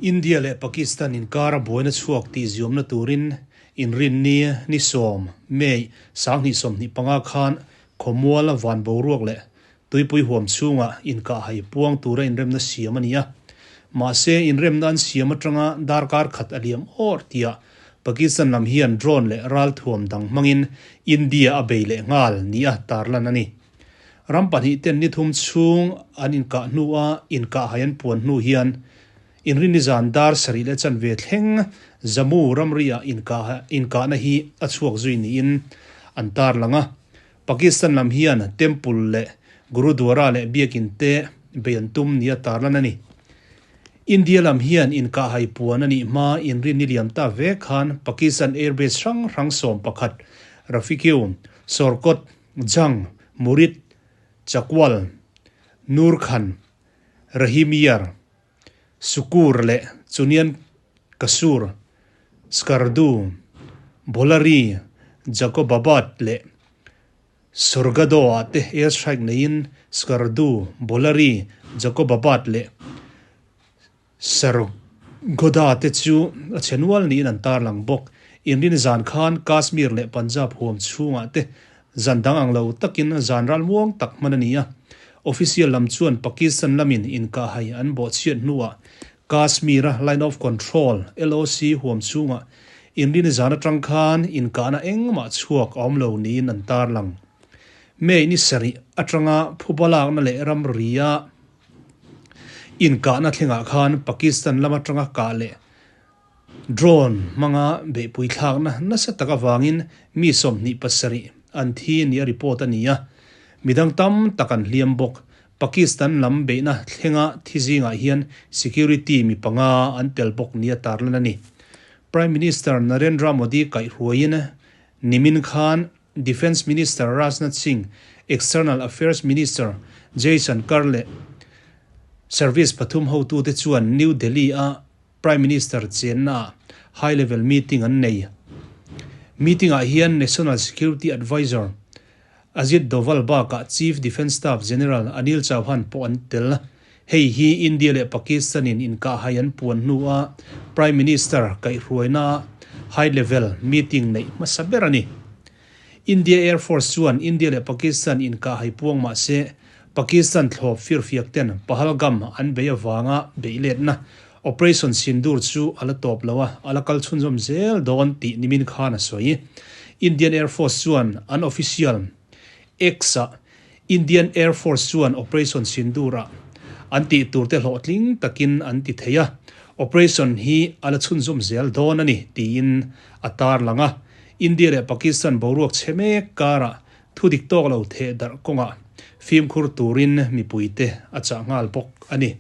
India leh Pakistan inkara buaina chhuak tih ziawmna turin Inrinni ni sawm, May, 2025 khan khawmual van boruak leh tuipui huam chhunga inkahhai puang tura inremna siam a ni a. Mahse, inremna an siam atanga darkar khat a liam awr tia Pakistan lam hian drone leh ralthuam dang hmangin India a bei leh nghal nia tarlan a ni. Ram pahnih ten ni thum chhung an inkah hnua inkahhai an puan hnu hian Inrinni zan dar sarih leh chanve thleng Jammu ramriah inkahna hi a chhuak zui niin an tarlang a. Pakistan lam hian Temple leh Gurudwara leh Biakin te bei an tum nia tarlan a ni. India lam hian inkahhai puan a nih hma Inrinni liam ta vek khan Pakistan airbase hrang hrang 11, Rafiqiu, Sorkot, Jhang, Murid, Chakwal, Nur Khan, Rahimyar, Sukur leh Chunian Kasur, Skardu, Bholari, Jacobabad leh Sorgado-ah te airstrike neiin Skardu, Bholari, Jacobabad leh Sargodha te chu a chhe nual niin an tarlang bawk. Inrin zan khan Kashmir leh Punjab huam chhungah te zan dang ang lo takin zan ral muang tak hman a ni a. Official lam chuan Pakistan lamin inkahhai an bawhchhiat hnuah Kashmir-a Line of Control, LOC, huam chhungah inrin zan atang khan inkahna engmah chhuak a awm lo niin an tarlang. May ni sarih atanga phuba lakna leh ramria Inkahna thlengah khan Pakistan lam atanga kah leh drone hmanga beihpui thlakna nasa tak avangin mi 27 an thi nia report a ni a, midang tam tak an hliam bawk. Pakistan lam beihna thlenga thi zingah hian security mi panga an tel bawk nia tarlan a ni. Prime Minister Narendra Modi kaihhruaiin nimin khan Defence Minister Rajnath Singh, External Affairs Minister Jaishankar leh Service pathum hotute chuan New Delhi-a Prime Minister chennaah high level meeting an nei. Meeting-ah hian National Security Adviser Ajit Doval bakah Chief Defence Staff General Anil Chauhan pawh an tel. Hei hi India leh Pakistan-in inkahhai an puan hnua Prime Minister kaihhruaina high level meeting neih hmasa ber a ni. India Air Force chuan India leh Pakistan inkahhai puang mah se Pakistan thlawp firfiak ten Pahalgam an bei avanga beihletna Operation Sindoor chu a la tawp lo a, a la kal chhunzawm zel dawn tih nimin khan a sawi. Indian Air Force chuan an official X-ah Indian Air Force chuan Operation Sindoor-ah an tih turte hlawhtling takin an ti thei a, operation hi a la chhunzawm zel dawn a ni, tiin a tarlang a. India leh Pakistan boruak chhe mek karah thu dik tawk lo theh darh kawngah fimkhur turin mipuite a chah nghal bawk a ni.